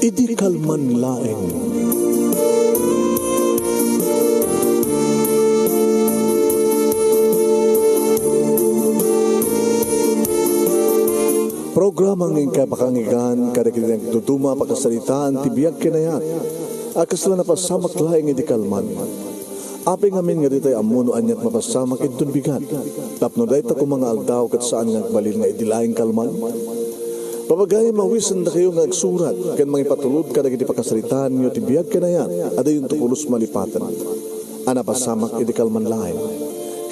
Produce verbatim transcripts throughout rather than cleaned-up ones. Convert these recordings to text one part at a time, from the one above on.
Idi kalman laeng. Programa nga inkay pakanggan kadagiti nagduduma a pakasaritaan ti biag ken ayat a kasla napasamak laeng idi kalman. Apay ngamin nga ditay ammo no aniat mapasamak inton bigat, tapno dayta koma nga aldaw ket saan nga agbalin nga idi laeng kalman? Babagayam, awisendakayo nga agsurat ken mangipatulod kadagiti pakasaritaanyo ti biag ken ayat a dayonto pulos malipaten a napasamak idi kalman laeng.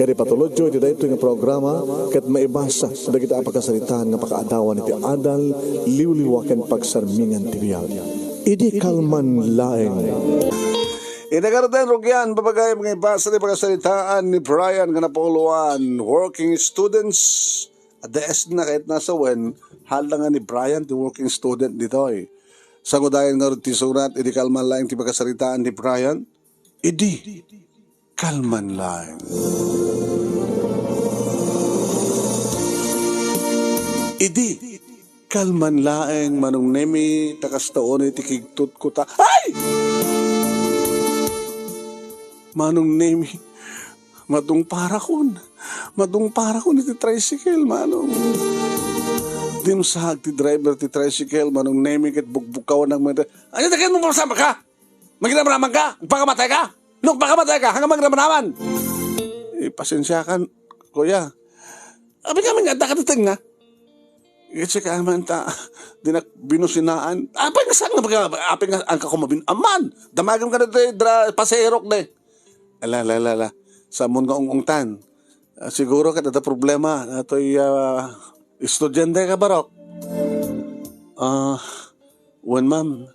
Ket ipatulodyo iti daytoy nga programa ket maibasa dagiti a pakasaritaan nga pakaadawan iti adal, liwliwa ken pagsarmingan ti biag. Idi kalman laeng. Ita garuden, rugian, babagayam nga ibasa ti pakasaritaan ni Brian nga napauluan, working students. Adda S na ket nasa wen, hala nga ni Brian ti working student ditoy. Sangudayan ngarud ti surat, idi kalman laeng ti pakasaritaan ni Brian. Idi kalman laeng. Idi kalman laeng, Manong Nemi, ta kasta unay ti kigtotko ta. Ay! Manong Nemi, madungparakon. Madungparakon iti tricycle, Manong. Dimsaag ti driver ti tricycle, Manong Nemi, ket bugbugkawan nagmada. Ania ti kayatmo, mapasamak ka? Mangramraman ka? Agpakamatay ka? No agpakamatay ka, haan nga mangramraman? Eh, pasensiakan, kuya. Apay ngamin nga adda ka ti tengnga. Ket sika man ta, dinak binusinaan. Apay nga saan nga baga, apay nga saan ka kumabin-, aman, damagem ka ditoy dra-, paserok de. Ala, ala, ala, ala. Sammon nga ung-ungtan. Ah, siguro ket adda problema. Atoy, ah, estudiante ka, Barok? Ah, wen, ma'am.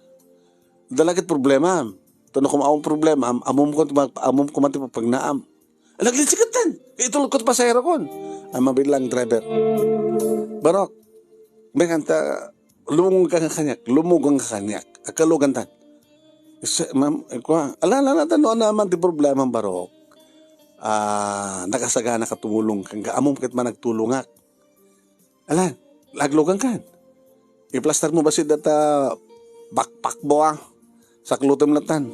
Adda la ket problema. Ta no koma awan problema, am-, ammom ko, ammom ko man ti pagpagnaam. Naglinsiketten. Itulodko ti pasaherokon. Ay, mabilang driver. Barok, may kanta, lumugan ka kaniak, lumugan ka kaniak. Agkalugan tan. Isa, ma'am, eh, kwa, ala, ala, ala, ta no ania man ti problema, Barok. Ah, nakasagana ka tumulong, kangga, ammom ket man agtulongak. Alan, aglugan kan. Iplastar mo bassit data backpack mo, ah. Saklutem latan.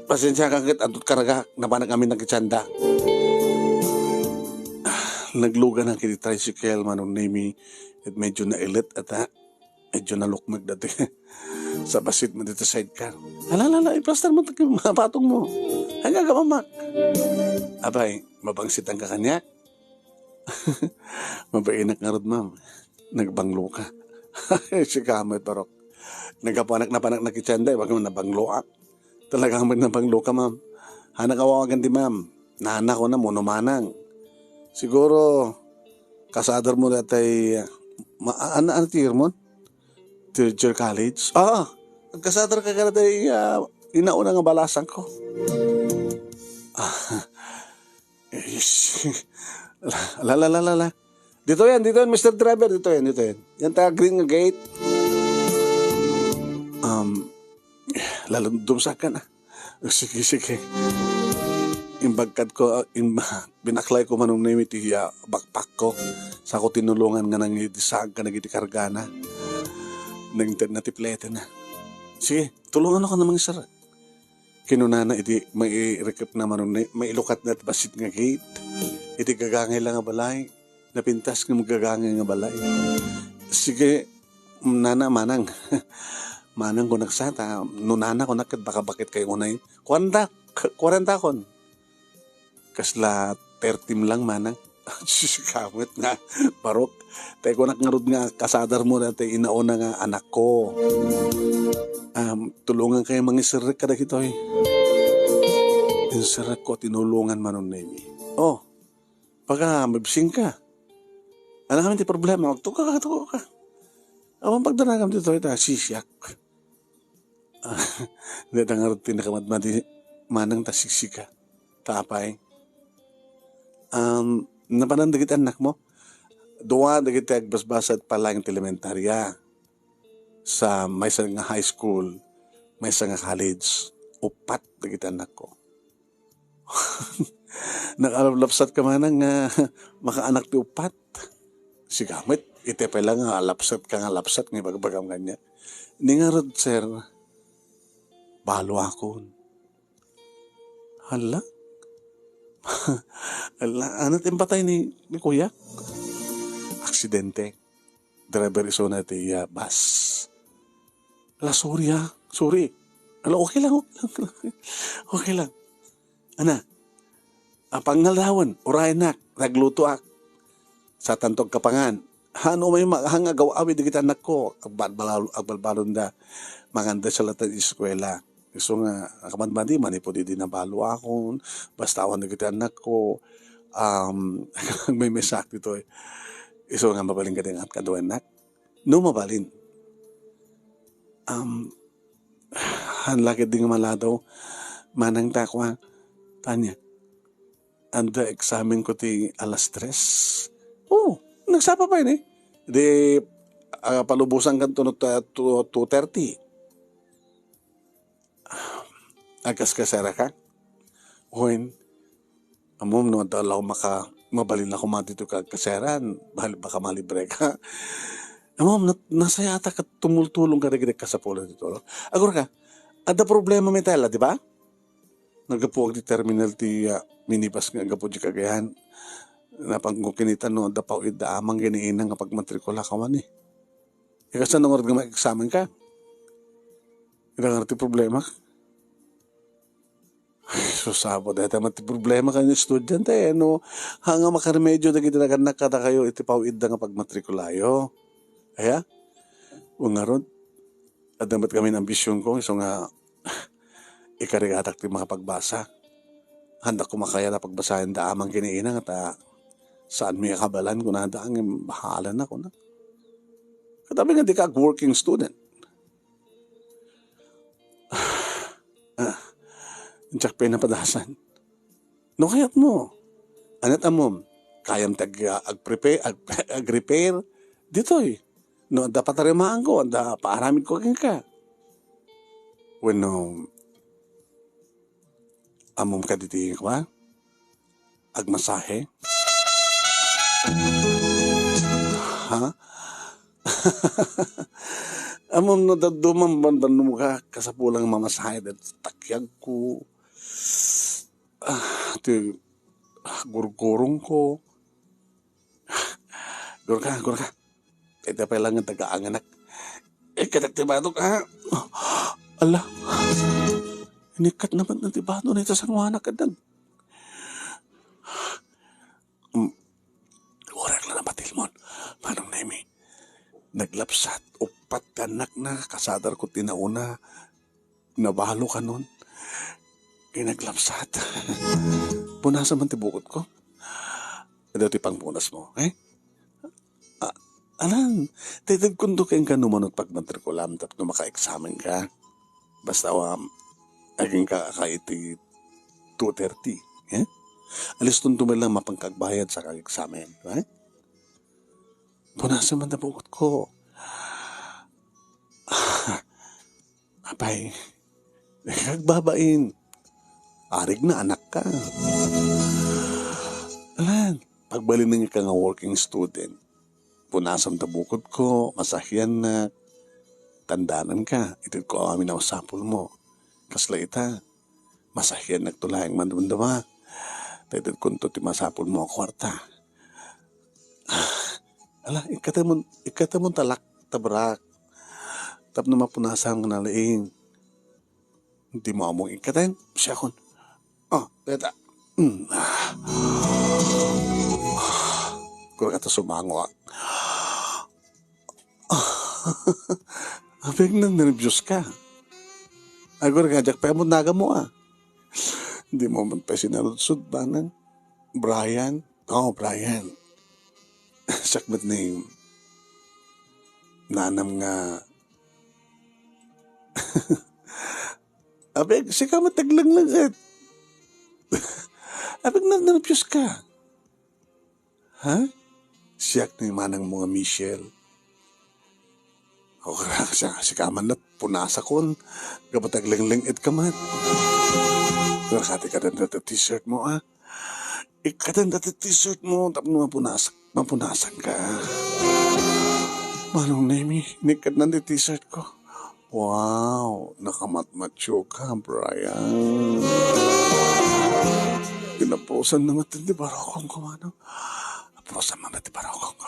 Pasensiakan ket adto't karga, napanak amin nakitianda. Ah, naglugan na kiti tricycle, Manong Nemi, ket medyo nailet ata. Medyo nalukmeg dati. Sa bassit mo dito sidecar. Ala, ala, ala, iplastar mo, taki, mga patong mo. Ay, nga, gamamak. Abay, mabangsitan ka kaniak. Mabainak ngarud, ma'am. Nagbanglo ka. Sika met, Barok. Nagkapanak, napanak nakitianda, ibaga mo nabangloak. Talaga met nabanglo ka, ma'am. Hanak awagan ti ma'am. Nana ko na, muno manang. Siguro, kasadar mo datay, ma-, ano, ano ti year mo? Third year college? Ah, nagkasadar ka ka datay, ah, inauna nga balasan ko. Ah, Ish. La, la, la, la, la, la. Dito yan, dito yan, Mister Driver, dito yan, dito yan. Yan ta green nga gate. Um, lalong dumsakan, ah. Sige, sige. Imbagkad ko, ah, im-, binaklay ko, Manong Nemi, ti, ah, backpack ko. Sa ko tinulungan nga nangidisag ka nagiti kargana. Nangted na ti plete na. Sige, tulungan ako namang sir. Kinunana iti mairikepna, Manong Nemi, mailukatna ti bassit nga gate. Iti gagangay la nga balay, napintas nga gagangay nga balay. Sige, nana, manang. Manang kunak sa, ta, no nana kunak ket bakabakit kay unay. Kuarenta, kuarenta kon. Kasla thirty lang, manang. Sus, kamet nga, Barok. Tay kunak ngarud nga kasadar mo dati inauna nga anak ko. Um, tulungan kayo mangiserrek kadagitoy. Inserrek ko, tinulungan, Manong Nemi. Oh, baka mabsing ka. Ano kami ti problema? Magtuka ka, tuka ka. Awan pagdanagam ditoy, ta sisiak. Dayta ngarud ti nakamadmadi manang ta siksika. Ta apay? Um, napanan dagiti annakmo? Dua dagiti agbasbasad pa laeng ti elementarya. Sa maysa nga high school, maysa nga college. Uppat dagiti annakko. Nakalapsat ka manang nga makaanak ti uppat. Sigamet, Iti pay la nga lapsat ka nga lapsat nga ibagbagam kaniak. Ni ngarud, sir, baloakon. Hala? Hala, ano ti impatay ni, ni kuya? Aksidente. Driver isuna ti, ah, bus. Hala, sorry, ah. Sorry. Hala, okay lang, okay lang. Okay lang. Ana, a, pangngalawen, urayennak, naglutoak. Satanto agkapangan. Haan umay ma-, haan nga agaw-awid dagiti annakko, agbalbal-, agbalbalonda. Manganda sa latta ti eskuela. Isu nga, nakamadmadi, manipud idi nabaloakon, basta awan dagiti annakko, um, agmaymaysaak ditoy. Isu nga mabalin kadi nga kaduennak. No mabalin. Um, haan la ketdi nga maladaw, manang ta kua, Tanya. Adda eksamenko ti alas tres. Oo, nagsapa pay ni. Di, ah, palubosankanto no ta-, two, two thirty. Agkaskasera ka? Wen, ammom no adda la maka-, mabalin la koma ditoy ka agkaseran, bal-, baka malibre ka. Ammom, nat-, nasayaatak ket tumultulong kadagiti kasapulan ditoy. Agurka, adda problema met la, di ba? Naggapuak ti terminal ti, ah, minibus nga aggapu di Cagayan. Napanko kinita no adda pawid da amang ken ni ina nga pagmatrikula ka man, eh. Ikaw, saan ngarud nga maeksamen ka? Ida ngarud ti problema? Ay, sus, Apo, dayta met ti problema kayo estudiante, eh, no? Haan nga makaremedyo dagiti nagannak kadakayo iti pawid da nga pagmatrikulayo. Aya? O ngarud, adda met kami ambisionko, isu nga ikarigatak ti makapagbasa. Haandak koma kayat a pagbasaen da amang ken ni ina nga ta saanmi a kabaelan, kunada, ngem bahala na, kuna. Ket apay nga dika ag-working student? Ah, diak pay napadasan. No kayatmo, aniat ammom, kayam ti ag-, ag-prepare, ag-, ag-repair ditoy. No adda pataremaanko, adda paaramidko kenka. Wenno, ammom kadi ti, kua? Agmasahe? Ha? Ammom no dadduma man, banbanno ka, kasapulan nga mamasahe dagiti takiagko. Ah, ti, ah, gurgurongko. Gurka, gurka. Ita pay lang nga taga-anganak. Eh, kadak ti batok, ha? Ala. Inikkat naman ng ti bato na ita sanwanak kadang. Mm. Uray la napatilmon, Manang Nemi. Naglapsat, uppat ti annakna, kasadarko ti nauna, nabalo kanon. Kinaglapsat. Punasan man ti bukod ko. Adu ti pangpunas mo, eh? Ah, anan, tededkonto kenka no mano ti pagmatrikulam tapno makaeksamen ka. Basta, um, agingka ka iti two thirty, eh? Alistonto man lang mapangkagbayad sa kag-eksamen, eh? Punasan man ta bukod ko. Apay, agbabain. Arig na anak ka. Alan, pagbalin ka nga working student. Punasan ta bukod ko, masahian na. Tandanan ka, itid ko amin a masapul mo. Kasla ita, masahian nagtulaeng mandumduma. Tededkonto ti masapul mo a kwarta. Ala, ikkatemon, ikkatemon talak, tabrak. Tapno mapunasan nga nalaing. Di mo among ikkaten, siakon. Oh, deta. Mm. Kung kata sumango, ah. Apay nga nerbios ka? Agor nga, diak pay ammo ti naganmo, ah. Di mo man pay sinaludsod, Manang. Brian? Oh, Brian. Siak met ni nanam nga. Apay, sika met ti aglengleng-et. Apay nga nerbios ka? Ha? Siak ni manangmo nga Michelle. O, kara, siya, sika man met, punasakon. Gapu ta aglengleng-et ka met. Kara, kati ka dyan dati t-shirt mo, ah. Ikkaten dati t-shirt mo, tapno mapunas-, mapunasan ka. Manong Nemi, inikkat na ti t-shirt ko. Wow, nakamatmatyo ka, Brian. Pinapusan naman ti barokong ko, Manong. Napusan naman ti barokong ko.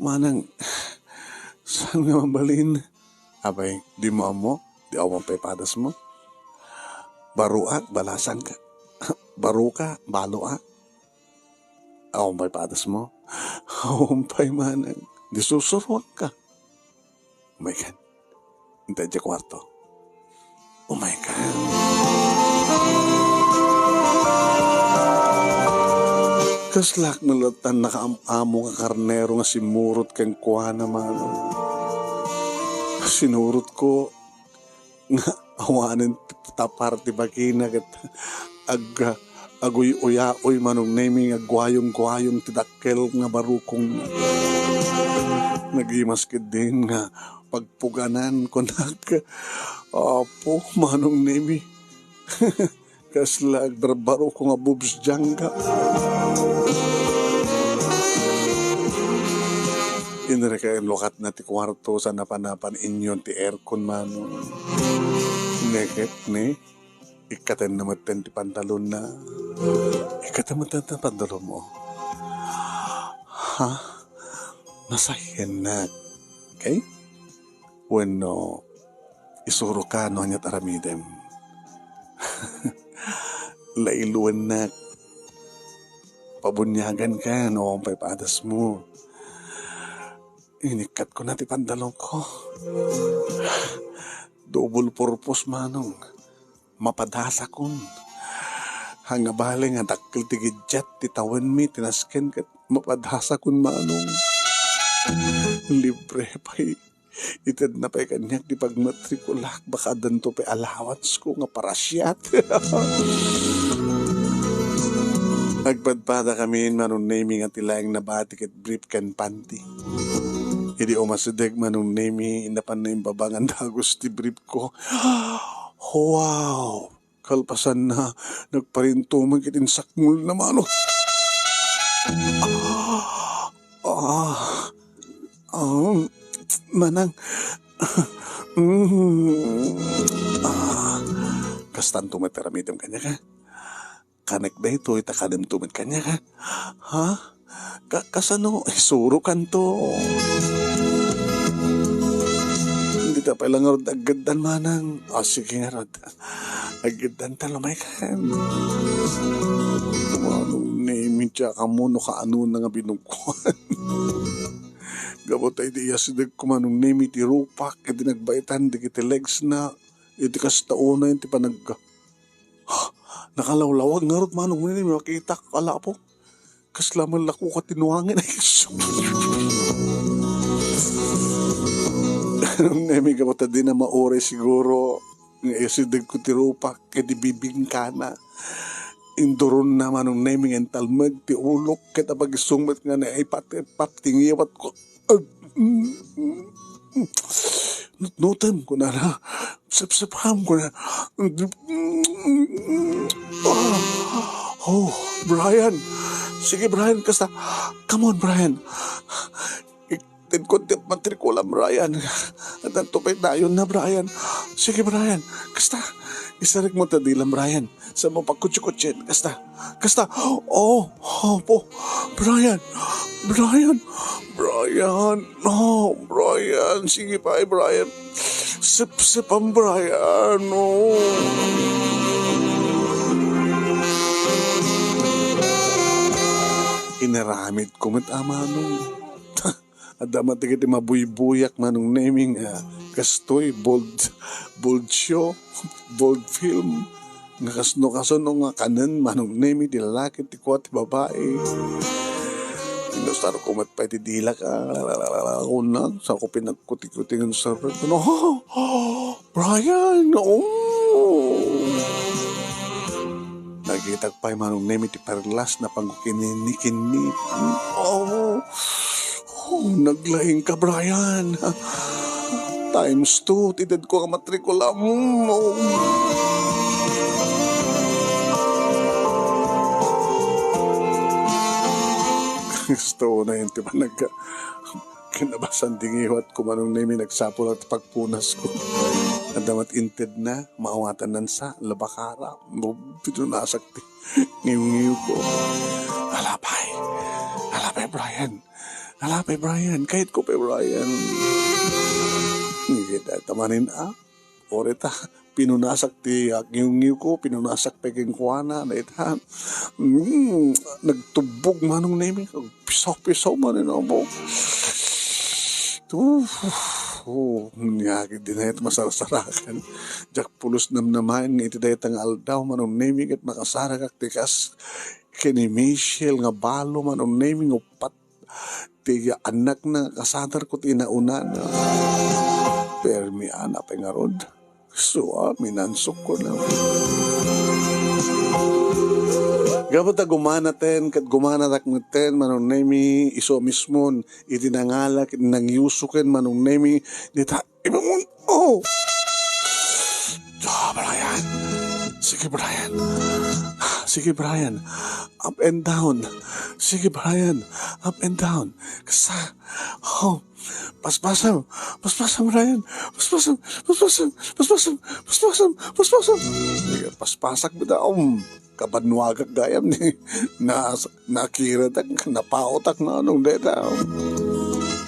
Manang, saan nga mabalin? Abay, di mo ammo? Di awan pay padas mo? Baruak, balasan ka. Baruka, balo a. Awan pay padas mo? Awan pay manang. Di susuruak ka. Oh my God. Intay di kwarto. Oh my God. Kaslak nalatan nakaam-amo nga karnero nga simurot kenkuana, Manong. Sinurot ko nga awanen tapar ti bakina ket ag-, aguy-uyaoy Manong Nemi nga guayong-guayong ti dakkel nga barukongna. Nagimas ketdin nga pagpuganan, kunak, "Apo, Manong Nemi." Kasla agbarbarukong a boobs jangga. Inreka inlukatna ti kuarto sa napanapan inyon ti aircon, Manong. Neket ni, ikkatenna metten ti pantalonna. Ikkatenna metten ti pantalonmo. Ha? Nasayennak. Okay? Wenno, isuroka no ania't aramidem. Lailuennak. Pabuniaganka no awan pay padasmo. Inikkatkona ti pantalonko. Double purpose, Manong. Mapadasakon. Ania bale nga dakkel ti giddiat ti tawenmi ti nasken ket mapadasakon, Manong. Libre pay. Itedna pay kaniak ti pagmatrikulak, baka addanto pay allowance ko nga parasiat. Agpadpadakami, Manong Nemi, nga ti laeng nabati ket brief ken panty. Idi umasideg, Manong Nemi, napanna imbabangan dagus ti brief ko. Wow! Kalpasanna, nagparintuman ket insakngolna, Manong. Ah, ah, ah, Manang. Mm. Ah, kastanto met aramidem kaniak, ha? Kanek daytoy, ta kanemto met kaniak, ha? Ha? Ka-, kasano? Isurokanto. Dita pay la ngarud aggeddan, Manang. O, sige ngarud. Aggeddanta, lumaykan. Manong Nemi, diak ammo no kaanona nga binugkuan. Gapu ta idi iyasidegko, Manong Nemi, ti rupak, idi nagbaetan dagiti legs na, iti kasta unay ti panagga. Nakalawlawag ngarud, Manong Nemi, makitak, ala, Apo. Kasla man la ko katinuangan. Ay, sus. Manong Nemi, gapu ta dina mauray siguro nga iyasidegko ti rupak, ket ibibingkana. Induronna, Manong Nemi, nga intalmek ti ulok, ket apag-issu met nga naipat-ipat ti ngiwatko. Nutnutem, kunana. Sepsepam, kunana. Ah. Oh, Brian. Sige, Brian, kasta. Come on, Brian. Itedko ti matrikulam, Brian. Addanto pay dayonna, Brian. Sige, Brian. Kasta. Isarikmo ta dilam, Brian. Sa mapagkutsi-kutsin. Kasta. Kasta. Oh, Apo. Brian. Brian. Brian. No, Brian. Sige pay, Brian. Sipsipam, Brian. No. Inaramidko met, Manong. Adda met dagiti mabuybuyak, Manong Nemi, nga kastoy, bold, bold show, bold film. Nga kasno-kasano nga kanen, Manong Nemi, ti lalaki, ti kua ti babai. Inusarko met pay ti dilak, ah, kunana, sako pinagkuti-kuti nga sarek. Ano? Brian, oo. Nakitak pay, Manong Nemi, ti perlas, napanko kinini-kinini. Oo. Oh, naglaing ka, Brian. Times two, ti edadko nga matrikula. Mm, oh. Gusto ko na yun, di ba, nag- Ken nabasan ti ngiwatko, Manong Nemi, nagsapul ti pagpunasko. Adda met intedna, maawatannan sa, labakara. Pinunasak ti ngiwngiwko. Alapay! Alapay, Brian! Alapay, Brian! Kayatko pay, Brian! Ngigit ta manen a, ore ta, pinunasak ti, ah, ngiwngiwko, pinunasak pay kenkuana, dayta. Mm, nagtubbog, Manong Nemi, pisaw-pisaw manen a buok. Uf, oh, nia, di na ito masarsarakan. Diak pulos namnamaen nga iti dayta nga aldaw, Manong Nemi, ket makasarakak ti kas ken ni Michelle nga balo, Manong Nemi, nga uppat ti annakna nga kasadarko ti inaunana. Permi a, napay ngarud. Sua, minansokko na. Gapu ta gumanaten, ket gumanatak metten, Manong Nemi, isu mismon, iti nangalak, iti nangiuso ken, Manong Nemi, dita, imamon, oh! Ah, Brian! Sige, Brian! Sige, Brian! Up and down! Sige, Brian! Up and down! Kasta! Oh! Paspasam! Paspasam, Brian! Paspasam! Paspasam! Paspasam! Paspasam! Paspasam! Sige, paspasak bitaw. Um, kabanwagak gayam ni. Na, nakiratak, napaotak, Manong, deta.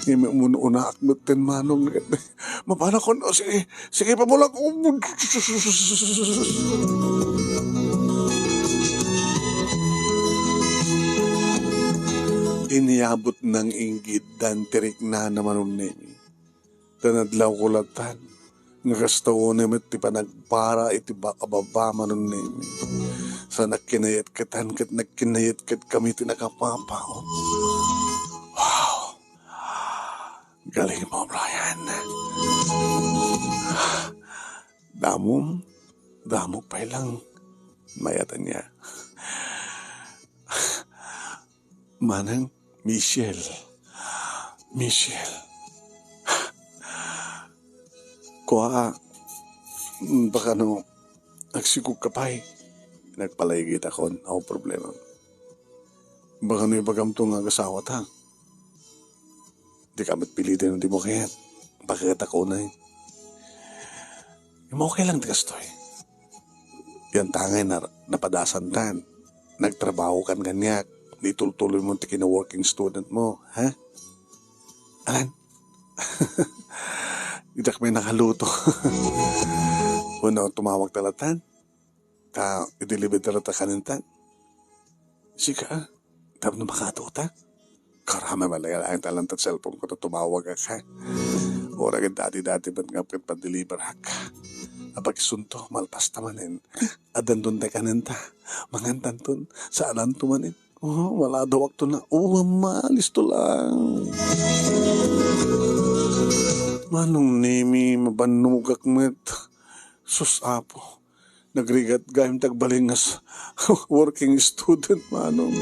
Imun-unaak metten, Manong. Mapanakon, o, sige, sige, pamulak. Inyabut nang inggiddan ti riknana, Manong Nemi. Ta nadlawko latan, nga kasta unay met ti panagpara iti ba-, ababa, Manong Nemi. Sa nagkinayatketan ket nagkinayatketkami ti nakapapaot. Wow! Galing mo, Brian. Damom, damok pay lang. Mayat ania. Manang Michelle. Michelle. Kua, mm, baka no, agsikog ka pay. Nagpalaigitakon, awan problema. Baka no ibagamto nga agasawata. Dika met piliten no di mo kayat. Paketak unay. Nga okay lang ti kastoy. Yan tangay na, napadasantan. Nagtrabaho kan kaniak. Di tultuloy mo ti kina-working student mo, ha? Alan? Diak may nakaluto. Wenno, tumawag ta latan. Ta, i-deliver ta kanenta. Sika, tapno makaado ta. Karama man lang ta lang ta cellphone ko ta tumawag ka. Ora ket dati-dati met nga ket pa-deliver hak. Apag isunto, malpas ta manen. Addanton ta kanenta. Mangantanton, saananto manen. Oh, wala daw akto na. Oh, ama, listo lang. Manong Nemi, mabannogak met. Sus, Apo. Nagrigat gayam ti agbalingas working student, Manong.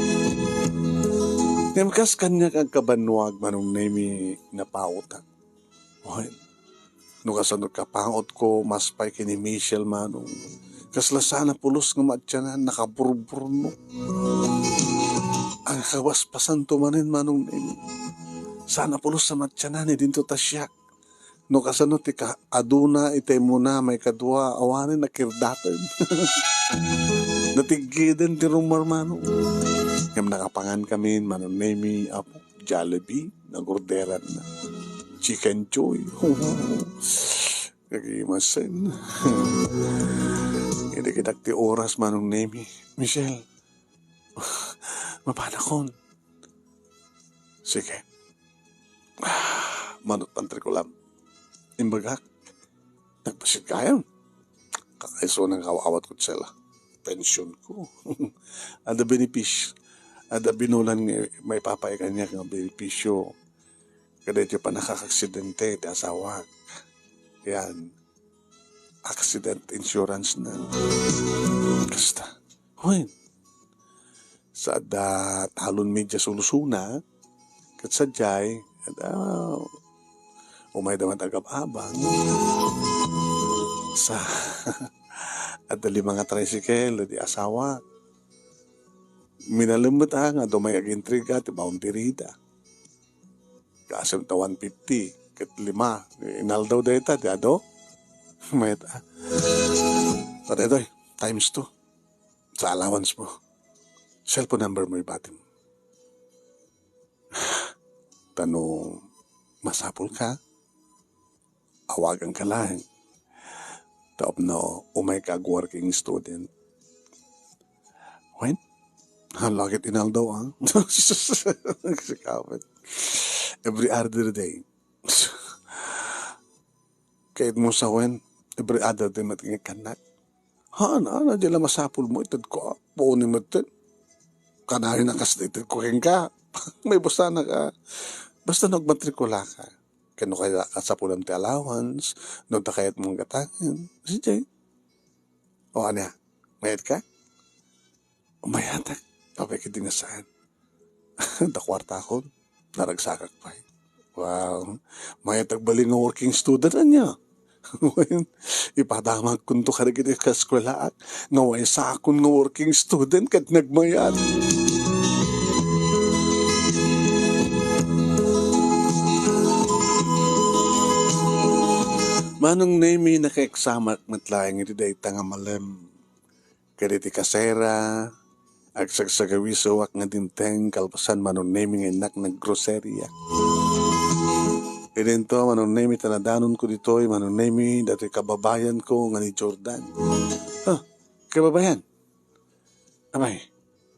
Ngem kas kaniak agkabannuag, Manong Nemi, napaotak. Wen, no kasano kapaotko, mas pay ken ni Michelle, Manong. Kasla sana pulos nga maatianan, nakaburburno. Ang kabasbasanto manen, Manong Nemi. Sana pulos sa maatianan, idinto ta siak. No kasano ti ka-, aduna itay muna, maikadua, awanen nakirdaten. Natiggiden ti rumor, Manong. Ngem nakapangan kami, Manong Nemi, Apo, Jollibee, nagorderan na. Chicken Joy. Kagimasen. Idi kitak ti oras, Manong Nemi. Michelle, mapanakon. Sige. Ah, manot pantrikulam. Imbagak, nagbassit gayam. Kakaiso nang kaw-awat ko sila. Pension ko. Ada benefis-, ada binulan nga maipapay kaniak nga benepisyo. Kada iti panakakaksidente ti asawak. Yan. Accident insurance na. Kasta. Wen. Sa adda talon media sulusuna, ket sadiay, adda, umayda man agab-abang. Sa, adda lima nga tricycle, di asawa. Minalem met, ah, nga dumay agintriga, ti boundary da. Taasem ta one fifty, ket lima. Inaldaw dayta, di adu? Mayat, ah. Pati itoy, times two. Sa allowance mo. Cellphone number mo, ibatim. Ta no masapul ka, awagan ka laeng. Tapno umay ka ag working student. Wen? Hala ket inaldaw, ah. Sikapen. Every other day. Kayat mo sa wen, every other day met nga ikkannak. Haan, haan, di la masapul mo, ited ko, ah. Puoni met ten. Kanayon a kas ited ko kenka. May basta na ka. Basta no agmatrikula ka. Ken no kaya kasapulam ti allowance, no ta kayat mo gatangen. Sige. O, ania? Mayat ka? Mayatak. Apay ket di nga saan. Da kuartakon. Naragsakak pay. Wow. Mayat agbalin nga working student, ania? Ipadamagkonto kadagiti kaeskuelaak nga maysaakon nga working student ket nagmayat. Manong Nemi, naka-examak met laeng iti dayta nga malem. Kaditi kasera, agsagsagawisoak nga dimteng kalpasan Manong Nemi nga innak naggroceria. Idinto, Manong Nemi, ta nadanonko ditoy, Manong Nemi, datoy kababayanko nga ni Jordan. Ah, kababayan? Amay,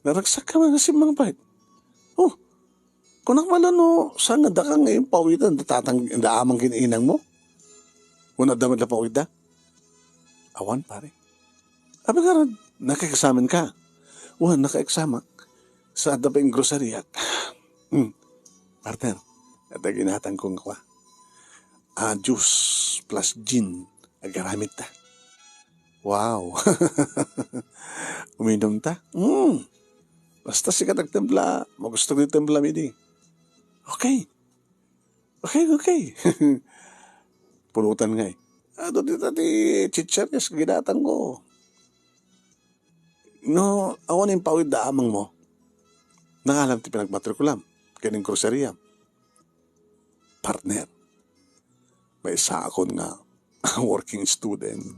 naragsak ka man nga simmangpet. Oh, kunak man no, saan nga daka nga impawitan, da tatang, da amang ken inang mo? Kuna da met la pawidda? Awan, pare. Apay ngarud, naka-examen ka? Wen, naka-examak. Sa adda pay in grocery, ah. Hmm. Partner, adda ginatangko nga kua. Ah, juice plus gin. Agaramid ta. Wow. Uminum ta? Hmm. Basta sika nagtimpla, magusto ko ti timpla, midi. Okay. Okay, okay. Pulutan ngay. Adu dita ti chicharyas ginatangko. No, awan impawid da amang mo. Nangalam ti pinagmatrikulam, ken in groceria. Partner, maysaakon nga working student.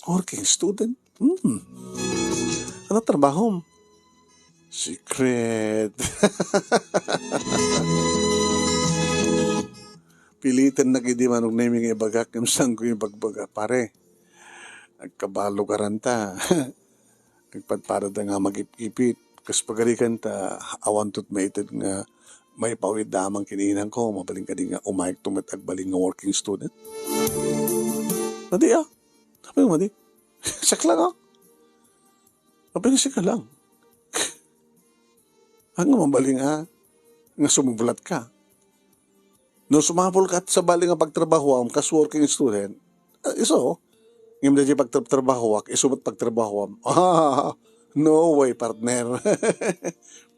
Working student? Hmm. Ano trabahom? Secret. Pilitennak idi Manong Nemi nga ibagak, ngem saanko ibagbaga, pare. Agkabalugaran ta. Agpadpadada nga magip-ipit. Kas pagarikan ta, awan tot maited nga maipawid damang ken inangko, mabalin kadi nga umayek to met agbalin nga working student. Madi, ah. Apay nga madi? Saklang, ah. Apay nga sika lang. Ang nga mabalin, ah, nga sumublat ka. No sumapul ka sa bali nga pagtrabahoam kas working student, ah, isu, ngem daydi pagtrabahoak, isu met pagtrabahoam. Ah, no way, partner.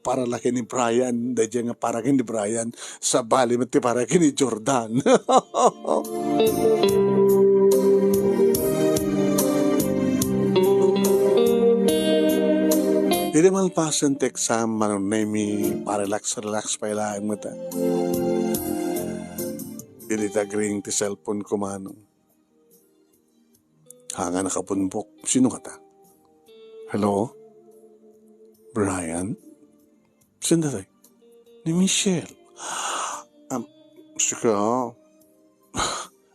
Para la ken ni Brian, daydi nga para ken ni Brian, sabali met ti para ken ni Jordan. Idi malpasen ti exam, Manong Nemi, pa-relax-relax pay laeng met, ah. Idi tagring ti cellphone ko, Manong. Haan nga nakabumbok. Sino ngata? Hello? Brian? Sino daytoy? Ni Michelle. Am, sika.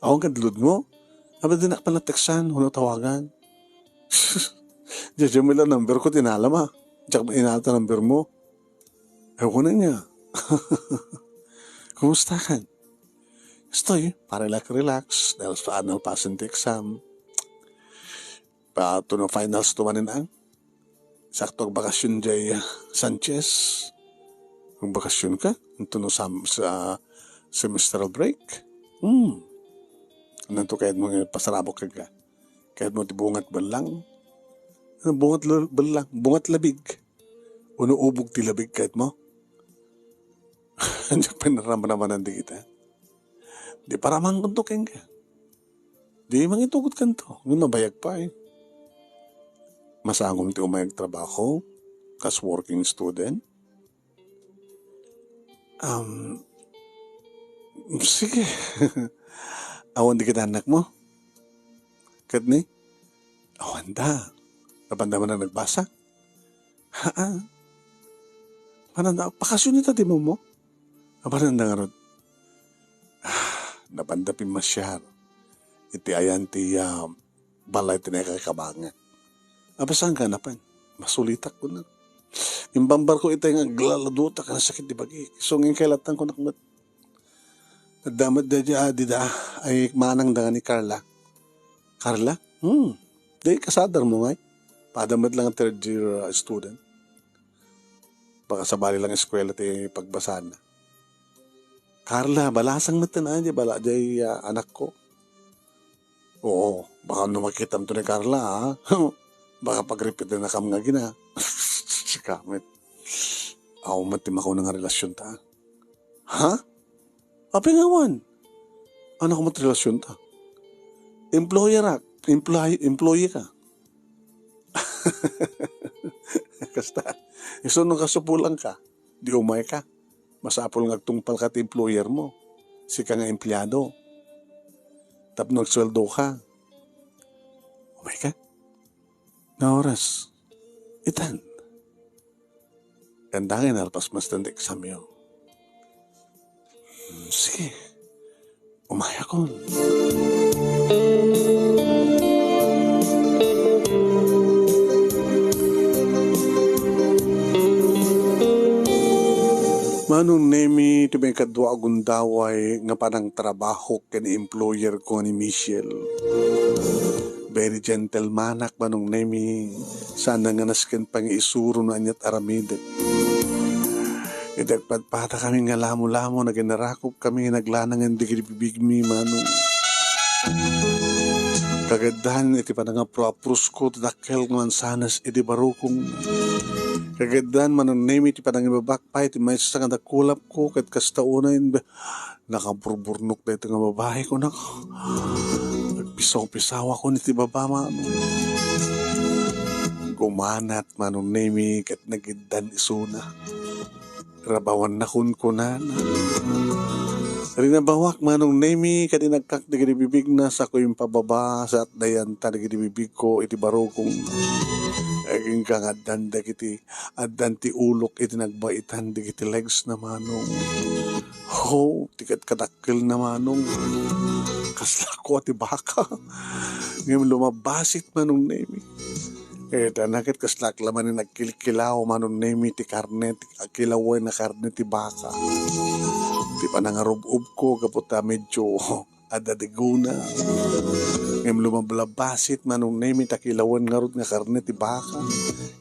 Awan kad load mo? Aba, dinak pala textan, wala tawagan. Diay met la number ko, tinalam, ah. Diak inalta number mo. Ewan ko na niya. Kumusta ka? Kastoy, pa-relax-relax, dahil sa anal pasen ti exam. Pa, to no finals to manen ang. Sakto agbakasyon diay, ah, Sanchez. Agbakasyon ka? Ito no sam-, sa semestral break? Hmm. Ano to kayat mo nga pasarabok ka? Kayat mo ti bungat ballang? Ano, bungat l-, ballang? Bungat labig? Uno ubog ti labig kayat mo? Diak pinaramramanan di kita. Di paramangkonto kenka. Di mangitugot kanto. Ngem mabayag pay. Masangom ti umay agtrabaho kas working student. Um, sige. Awan dagiti annakmo? Ket ni? Awanda. Napanda manen nagbasa? Haa. Mananda, pakasion ita ti momo? Apananda ngarud? Ah, napanda pimmasiar iti ayan ti, ah, balay ti naikakabangak. Apasanka napan? Masulitak, kuna. Imbambarko itay nga aglaladutak a nasakit ti bagi. Isu nga inkay latta, kunak met. Adda met daydi a dida ay manangda nga ni Carla. Carla? Hmm. Di kasadarmo ngay? Pada met lang third year, uh, student. Baka sabali lang eskwela ti pagbasana. Carla, balasang met ten ay, di bala, di, uh, anakko. Oo, baka no makitam to ni Carla, ha? Baka pagripitennakam nga gina. Sika met. Aw, met ti makuna nga relasyon ta. Ha? Apay nga awan? Ano ko met relasyon ta? Employer ak. Employ-, employee ka. Kasta, isu no kasupulan ka, di umay ka. Masapul nga agtungpal ka ti employer mo. Sika nga empleyado. Tapno agsueldo ka. Umay ka? Nga oras? Itan. Kandangin, alpas mas tanda exam yo. Hmm, sige. Umayakon. Manong Nemi, ti maikadua a gundaway nga panangtrabaho ken employer ko nga ni Michelle. Very gentlemanak, Manong Nemi. Sana nga nasken pangiisuro no aniat aramidek. Iti agpadpadakami nga lamolamo, naginarakopkami, naglanangen dagiti bibigmi, Manong. Kagaddan iti panangapurusko ti dakkel nga mansanas iti barukong. Kagaddan, Manong Nemi, ti panangibabak pay ti maysa nga dakulapko, ket kasta unay, nakaburburnok daytoy nga babai, kunak. Nagpisaw-pisawakon iti baba, Manong. Gumanat, Manong Nemi, ket nagiddan isuna. Rabawanna kunkunana. Rinabawak, Manong Nemi, ket inagkak dagiti bibigna, sako impababa, saat dayanta dagiti bibigko iti barukong. Agingga nga addan dagiti, addan ti ulok iti nagbaitan dagiti legs na, Manong. Ho, ti kadkadakkel na, Manong. Kasla ko ti baka. Ngem lumabbasit, Manong Nemi. Ita na ket kasla ak la manen nagkilkilaw, Manong Nemi, ti karne, ti akilawen a karne ti baka. Ti panangarub-ubko gapu ta medyo adda diguna. Ngem lumablabbasit, Manong Nemi, ta kilawen ngarud nga karne ti baka.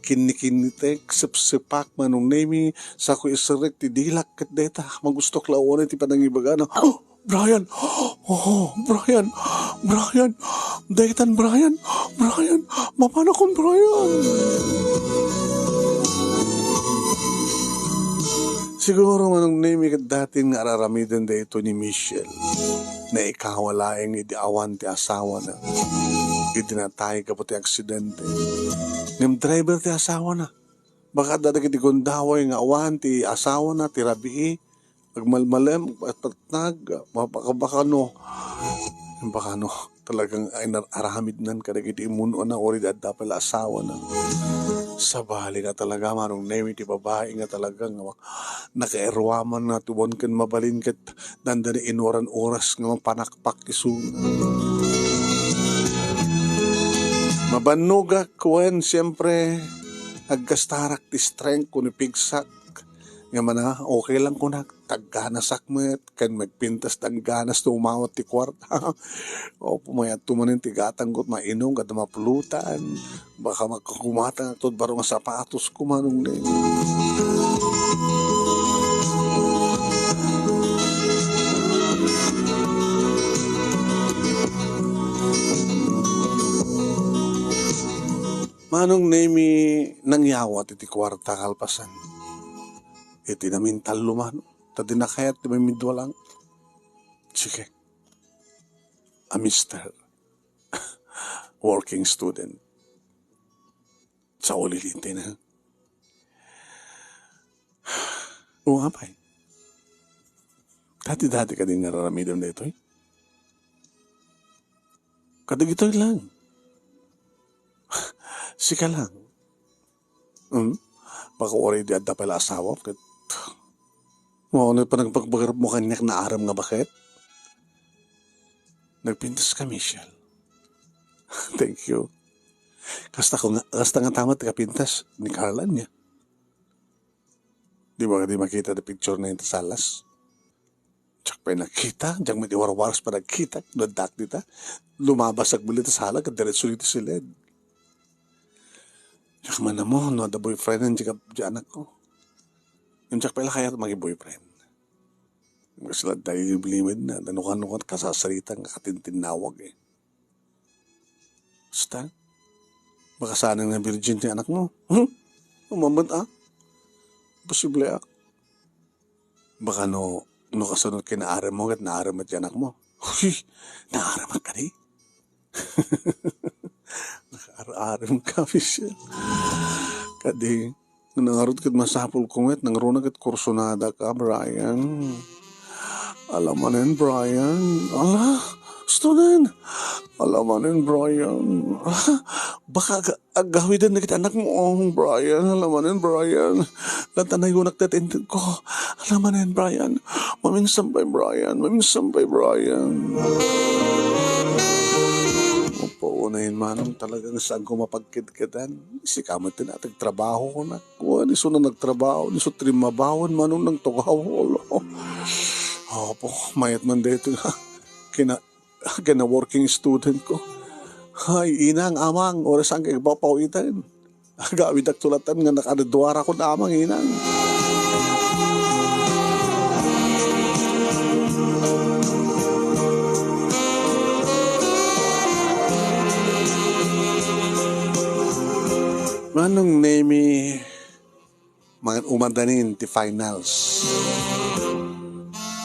Kinnikinnitek, sepsepak, Manong Nemi, sako iserrek ti dilak ket dayta, magustok la unay ti panangibagana. Brian! Oh, Brian! Brian! Daytan, Brian! Brian! Mapanakon, Brian! Siguro, Manong Nemi, ket datin nga ar-aramiden daytoy ni Michelle. Naikawa laeng idi awan ti asawana. Idi natay gapu ti aksidente. Ngem driver ti asawana. Baka adda dagiti gundaway nga awan ti asawana, ti rabii, agmalmalem, agpatnag, baka, baka no, baka no, talagang inar-, aramidnan kadagiti immun-ona, uri adda pay la asawana. Sabali nga talaga, Manong Nemi, ti babai nga talagang nakairuaman nga tuon ken mabalin ket dandani inuaran oras nga mapanakpak isu. Mabannogak wen, siempre, aggastarak ti strength ko ni pigsak. Nga mana, okay lang kunak, tagganasak met, ken magpintas dangganas no umawat ti kuarta. O, pumayat to manen ti gatang ket mainom, kada mapulutan. Baka magkukumatang agtod baro nga sapatos ko, Manong Neng. Manong Nemi, nangyawat iti kuarta kalpasan. Iti namintallo, Manong. Ta di nakayat ti mamidwa lang. Sige. A mister. Working student. Sa uliliti na. O, apay. Dati-dati kadi nga aramidem daytoy? Kadagitoy lang. Sika lang. Hmm? Baka uray di adda pay la asawam ket, mao, ano pa nagpagbagarap mo kaniak, naarem nga baket? Nagpintas ka, Michelle. Thank you. Kasta ko nga, kasta nga tamat kapintas ni Carla niya. Di ba di makita ti picture na yung tasalas? Diak pay nakita, diak met iwarwaras pa nagkita, no addak dita. Lumabas agbalin ta sala, ket diretso dito siled. Diak man mo, no, adda boyfriend, diak, diak anak ko. Yung diak pay la kayat magi boyfriend. Kasi la, dali liwliwed na, danukan-nukan, kasasarita, nga katintinnawag eh. Basta, baka sana nga virgin ti anak mo. Hmm? Umamot, ah? Posible, ah? Baka no, no kasunod kinaarem mo, ket naarem met ti anak mo. Huy, naarem ka di? Nakaarem ka, Michelle. Kadi, nangarot ket masapul ko met, nangruna ket kursunada ka, Brian. Alamanen, Brian. Ala, student. Alamanen, Brian. Baka aga-, agawiden na kita anak mo, oh, Brian. Alamanen, Brian. Lantanayonak ti inted ko. Alamanen, Brian. Maminsan pay, Brian. Maminsan pay, Brian. Opo, unayen, Manong, talagang saan ko mapagkidkidan. Sika met ti nagtrabaho ko na. Kuan, isu na nagtrabaho, isu ti rimmabawan, Manong, nagtugaw. Ala. Opo, mayat man daytoy nga kina-, kina-working student ko. Ay, inang, amang, oras ang kagbapaw itan. Agawidak tulatan nga nakaduara ko amang, inang. Manong Nemi, man-, umadanin ti finals.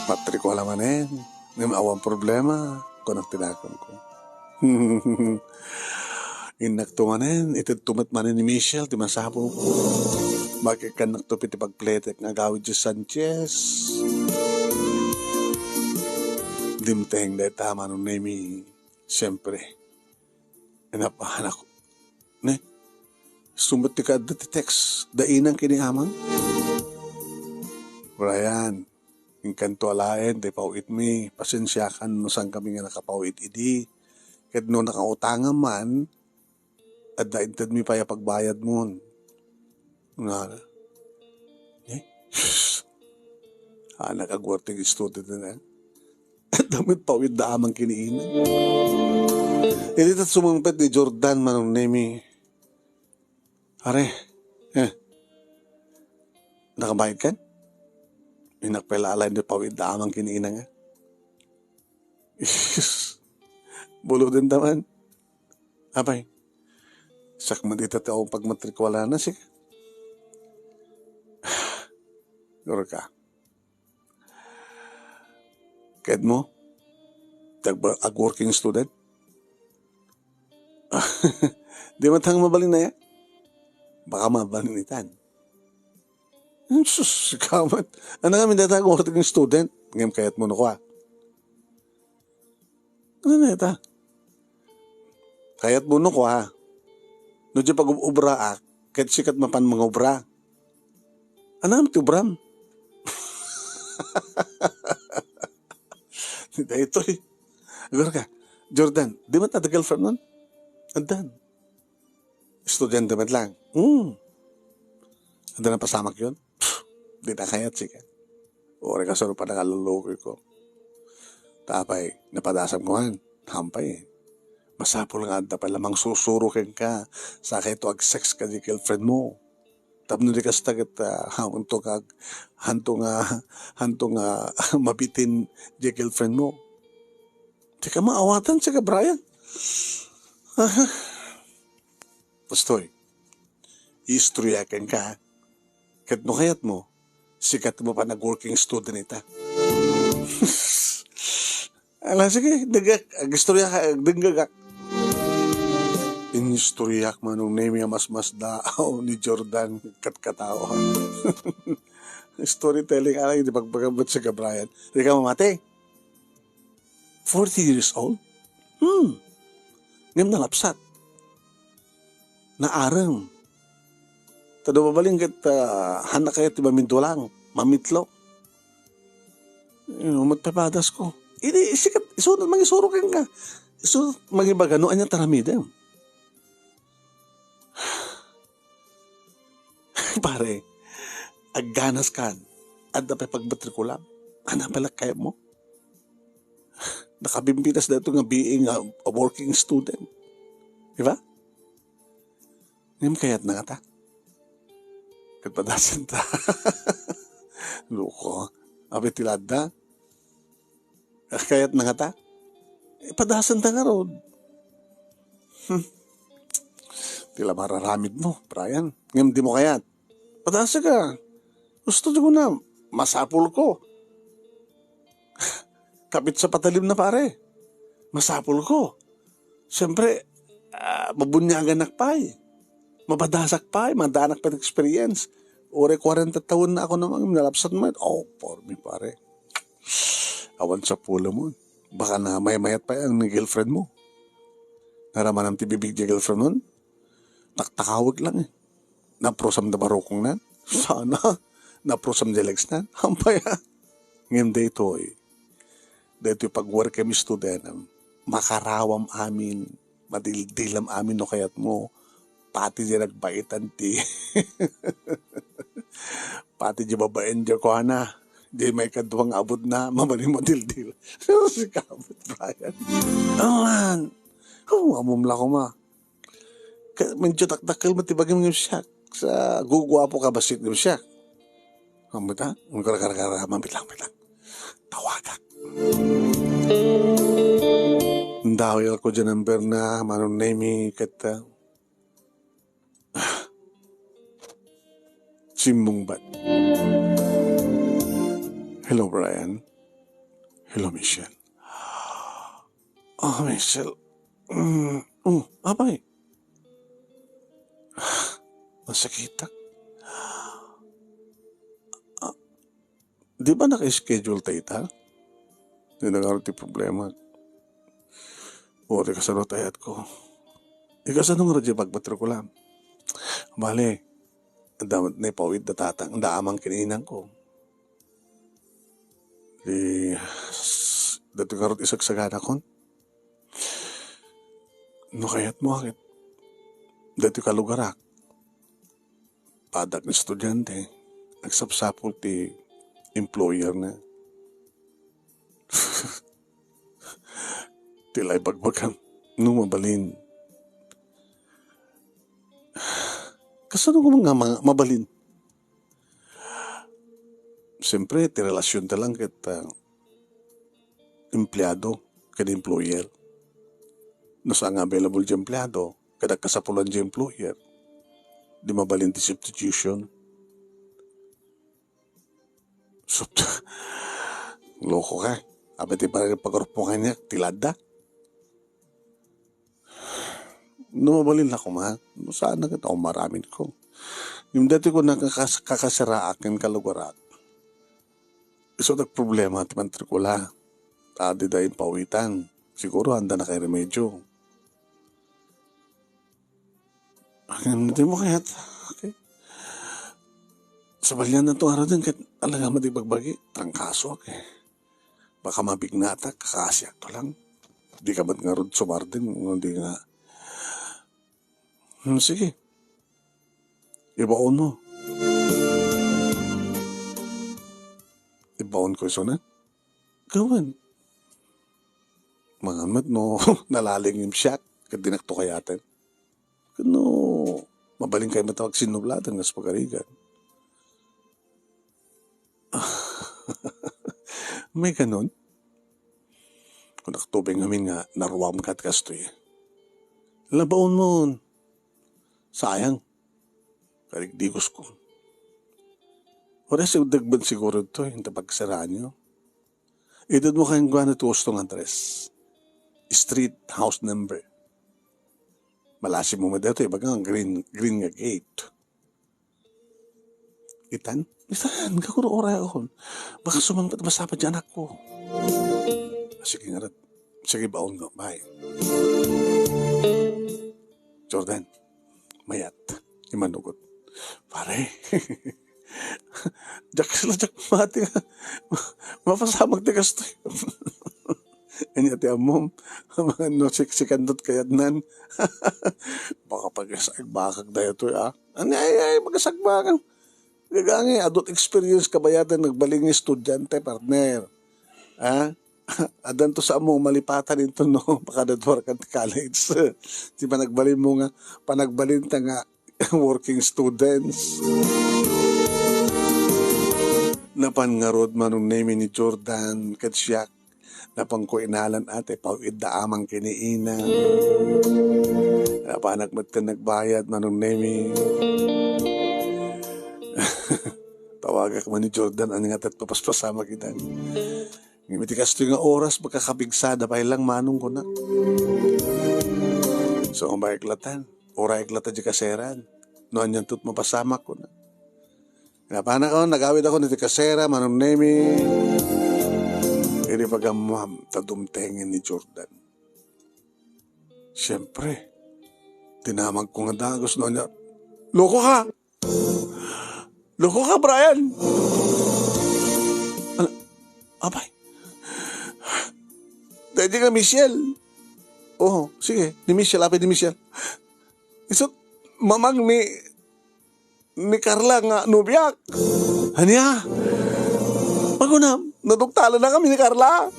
Matrikula manen, ngem awan problema, kunak ti dakongko. Innakto manen, itedto met manen ni Michelle ti masapulko. Makikannakto pay ti pagpletek nga agawid ti Sanchez. Dimteng dayta, Manong Nemi, siempre. Inapahanak. Ne? Sumat ti kaadda ti text. Da inang kini amang. Brian, inkanto alaen ti paw-itmi. Pasensiakan no saan kami nga nakapaw-it idi. Ket no nakautangam man, adda intedmi pay a pagbayadmon. Nga, eh? Anak, agwarting student na. Adda met paw-itda amang kiniina. Idi ta sumungpet ni Jordan, Manong Nemi. Are, eh, nakabayad kan? Innak pay la alaen ti paw-itda amang kiniina nga. Buluden ta man. Apay, sakmet ita ti awan pagmatrikulana, sika. Gurka. Ket mo, ti agba-, ag-working student? Di man tang mabalin na ya? Baka mabalin itan. Sus, kamat. Ano nga, minta ta ag-working student? Ngem kayat mo no kwa. Ano na ita? Kayat mo no kwa. No di pag-ubraak, ket sikat mapan mangubra. Anam ti ubram? Daytoy. Agor ka, Jordan, di man adda girlfriend nun? Addan. Estudiante met lang. Hmm. Adda napasamak yun? Pff, di na kayat, sika. Uri ka, sino pa nakalulukoy ko? Tapay, napadasam ko man. Hampay. Masapul nga adda pay la mangsusuro kenka. Sakay to ag-sex ka di girlfriend mo. Tapno di kasta ket, ah, hanto nga, hanto nga, hanto nga mabitin di girlfriend mo. Di ka maawatan, sika, Brian. Aha. Bastoy, istorya kenka. Ket no kayat mo, sikat mo pa nag-working student ita. Ala, sige, dengngek. Agistorya ka, dengngegak. Inistoryak, Manong Nemi, a masmasdaaw ni Jordan ket katawa. Storytelling, ala, iti bagbaga met, Sir Brian. Di ka mamati? Forty years old? Hmm. Ngem nalapsat. Naarem. Ta no mabalin ket, ah, haanna kayat ti mamindulang, mamitlo. Ino met papadas ko. Idi, sikat, isu mangisuro kenka. Isu mangibaga no ania ti aramidem. Pare, agganas kan. Adda pay pagmatrikulam. Ania pay la kayatmo? Nakabimbitas daytoy nga being a, a working student. Di ba? Ngem kayatna ngata? Ket padasen ta. Loko. Apay ti ladda? Kayatna ngata? Eh, padasen ta ngarud. Hmm. Ti la mararamidmo, Brian. Ngem dimo kayat. Padasek a. Gusto ti kuna, masapulko. Kapit sa patalimna, pare. Masapulko. Siyempre, ah, mabuniaganak pay. Mabadasak pay, madaanak pay ti experience. Uray kwarenta tawenna a kunam, nalapsat met. Oh, for me, pare. Awan sapulem. Baka na maymayat pay ang girlfriendmo. Naramanam ti bibig ti girlfriendmo? Taktakawek lang eh. Naprosam da barukongnan? Sana. Naprosam da legsnan? Hampay a. Ngem daytoy, daytoy pag-workem student, makarawam amin, madildilam amin no kayatmo, pati di nagbaitan ti, pati di babaen di kuana, di maikadua nga abutna, mabalin madildil. Si Kabot Brian. Awan. Oh, amom la koma. Ka-, medyo dakdakkel met ti bagim ngem siak. Sa guguapo ka bassit ngem siak. Ang bata, ang gara-gara-gara, mambitlang-bitlang. Tawagak. Ndawil ko dyan number na, Manong Nemy, ket, ah, simmungbat. Hello, Brian. Hello, Michelle. Ah, Michelle. Mm, oh, apay. Nasakitak. Ah, di ba naka-schedule ta ita? Di na nga ti problema. O, di kasano tayat ko. Di kasano nga radyo pagpatrikulam. Bale, da, naipawid da tatang, da amang kininang ko. Di, s-, dati karot isagsagana kon. No kayat mo, akit. Dati kalugarak. Padak nga estudyante, agsapsapul ti employer na. Ti la ibagbagam, no mabalin. Kasano nga mga, mga mabalin? Siyempre, ti relasyon ta lang ket, ah, empleado ken employer. No saan nga available ti empleado, ket agkasapulan ti employer, di mabalin ti substitution. Subt-, loko ka. Apay ti pag-, pagrupo kaniak, ti ladda. No mabalin la koma, no saan na kita umaramid ko. Ngem dati ko nakakas-, kakasiraak ken kalugarak. Isu ti problema ti mantrikula. Ta dida impawitan. Siguro, haanda na kay remedyo. Ngem di mo kayat, okay. Sabalian na to, araw din, ket alaga madi bagbagi, trangkaso, okay. Baka mabignatak, kakasiak to lang. Di ka man ngarud sumardin, no di nga. Hmm, sige. Ibaon mo. Ibaon ko isuna? Gawen. Mangan met no, nalaling yung siak, ket dinak to kayaten. Ket no, mabalin kay matawag sinublatan, ngas pagarigan. May ganon? Kunak tubig ngamin nga naruam kat kastoy. Labaon mo. Sayang. Karigdigos ko. Wala si dagban siguro to, yung tapagsaraan nyo. Idad mo kayong guano to gusto nga address. Street, house number. Malasi mo mo dito, ibaga nga green, green nga gate. Itan? Itan, gapu no oray akon. Baka sumangpet masapad ti anakko. Sige, ngarud. Sige, baon nga, bye. Jordan, mayat. Imanugot. Pare, diak la, diak mati nga mapasamak ti kastoy. Ania ti ammom, no siksikan dot kayatnan. Baka pagasagbakak daytoy, ah. Ania, ay, ay, pagasagbakak. Gagangay, adut experience kabayaten, nagbalin nga estudiante, partner. Ah? Addanto sa ammo malipatan inton no, makadaduarkan ti college. Ti panagbalinmo nga, panagbalinta nga working students. Napan ngarud Manong Nemi ni Jordan ket siak. Napanko inalan ate, paw-idda amang kiniina. Napanak met ken nagbayad, Manong Nemi. Tawagak man ni Jordan, ania nga tet papaspasamak itan. Ngem iti kastoy nga oras, makakapigsada pay lang manong kuna. So, ang bayag latan, oray lata di kaseran. No, anian tot mapasamak kuna. Napanak on, nagawid ako iti kasera, Manong Nemi. Idi pagammuam, ta dumtengen ni Jordan. Siyempre, dinamag ko nga dagus no ania. Loko ka! Loko ka, Brian! Ala, apay. Daydi nga Michelle. Oh, sige, ni Michelle, apay ni Michelle. Isut, mamang ni, ni Carla nga nobiak. Ania? Paguna, naduktalan na kami ni Carla.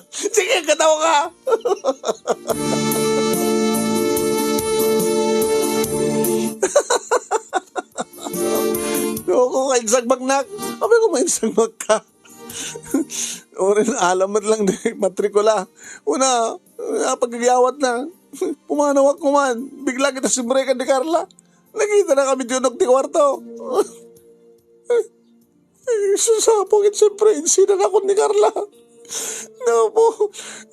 Sige, kataw ka. Loko ka, insagmak nak. Sabi ko, mainsagmak ka. Orin, alam met lang di matrikula. Una, ah, pagagyawat na. Pumanawak ko man. Bigla kita simrekan ni Carla. Nakita na kami ti unok ti kwarto. Susapo ket siyempre, insidan ako ni Carla. Napo.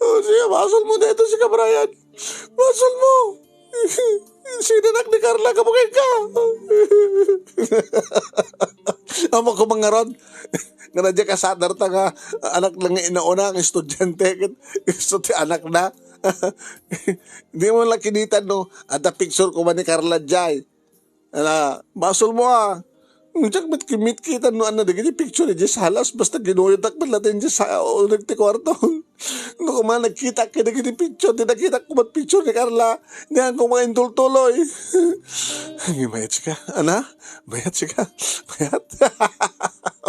O, siya, basol mo dito si Kabrayan. Basol mo. Insidan ak ni Carla, kabukin ka. Amo ko mangarod. Nga na diya kasadar ta nga anak lang nga inauna, ang estudyante, ket gusto ti anak na. Di mo lang kinitan, no? Adda picture ko man ni Carla, jay. Ala, basol mo, ah. Diak met kitkita no ania dagiti picture idiay salas, basta ginuyodak met latta idiay sa-, o, nagti kuarto. No, kuma, nagkitak kadagiti picture, ti nakitak ko met picture ni Carla, diak ko makaintultuloy. Ay, mayat sika, ana? Mayat sika? Mayat?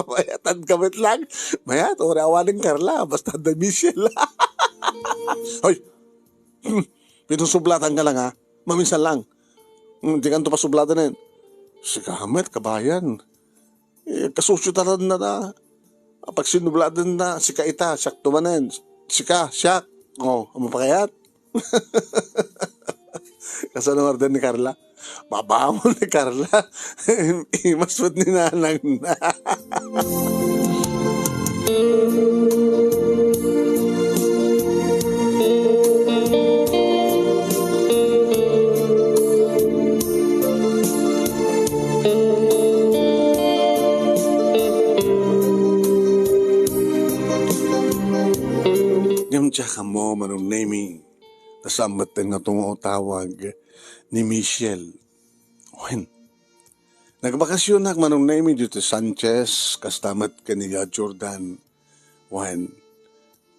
Mayatan ka met lang. Mayat, uri awanen Carla, basta da Michelle. Hoy! Pinusublatan ka lang, ha? Maminsan lang. Hmm, di kanto pasublatan, eh. Sika met, kabayan. Eh, kasusyo ta latta. Apagsinublatan na, sika ita, siak to manen. Sika, siak. Oh, amo pa kayat? Kasano nga order ni Carla? Babangon ni Carla. Imas met ni nanang na. Ngem diak ammo, Manong Nemi, ta saan metten nga tumaw-tawag ni Michelle. Wen, nagbakasionak, Manong Nemi, ditoy Sanchez, kasta met ken ni Jordan. Wen,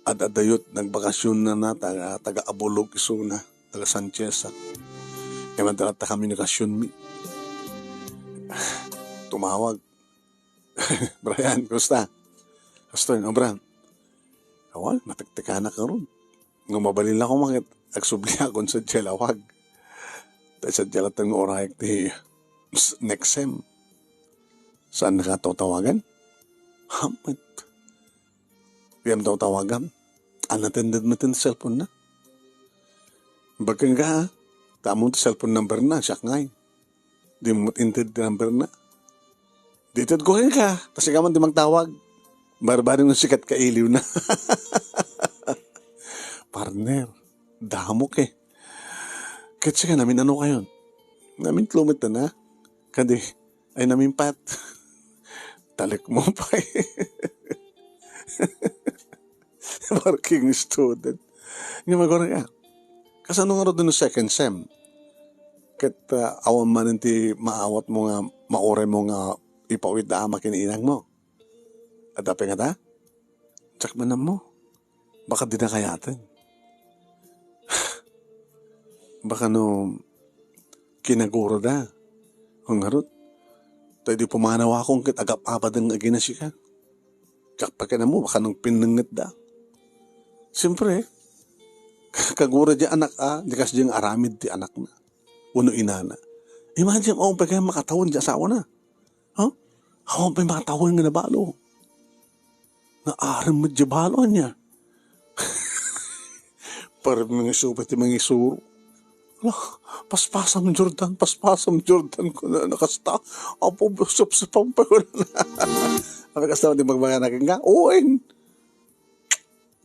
ad-adda yot nagbakasionnana, taga, taga Abulog isuna, taga Sanchez, ah. Kaya madala ta komunikasionmi. Tumawag. Brian, kumusta? Kastoy, no, Brian? Awan, matektek ka na karon. Nga mabalin lang ako, makit, agsubliakon sa jalawag. Tayo sa jalatan nga orayak ti s-, next sem. Saan nakataw-tawagan? Hamet. Diam taw-tawagan. Unattended met ti cellphone na. Bakken ka, ha? Tamon ti cellphone number na, siak ngay. Di mo inted ti number na. Di ted ko ka, ta sika man ti magtawag. Barbari nga sikat ka iliw na. Partner, damok eh. Ket sika namin ano kayon? Namin tlumet na. Kadi, ay namimpat. Talek mo pay. Working student. Nga magwari ka. Kasano nga ron no second sem? Ket, ah, awan man ti maawat mo nga, mauray mo nga ipawid da ama ken inang mo. Adda pay ngata? Diak man ammo. Baka di na kayaten. Baka no kinagurada. Ngarud, ta idi pumanawakon ket agap-apaden nga agina sika. Diak pay ken ammo, baka nung pinnengngetda. Siyempre, kagura di anak a, di kasdi nga aramid ti anakna. Wenno inana. Imagine, awan pay kaya makatawen di asawana. Ha? Awan pay makatawen nga nabalo. Naaram met di balo, ania? Parang mangisuro ti mangisuro. Ala, paspasam, Jordan, paspasam, Jordan, kuna na kasta. Apo, sapsapan pa ko na. Apay kasta, di magbagana kenka? Uwen.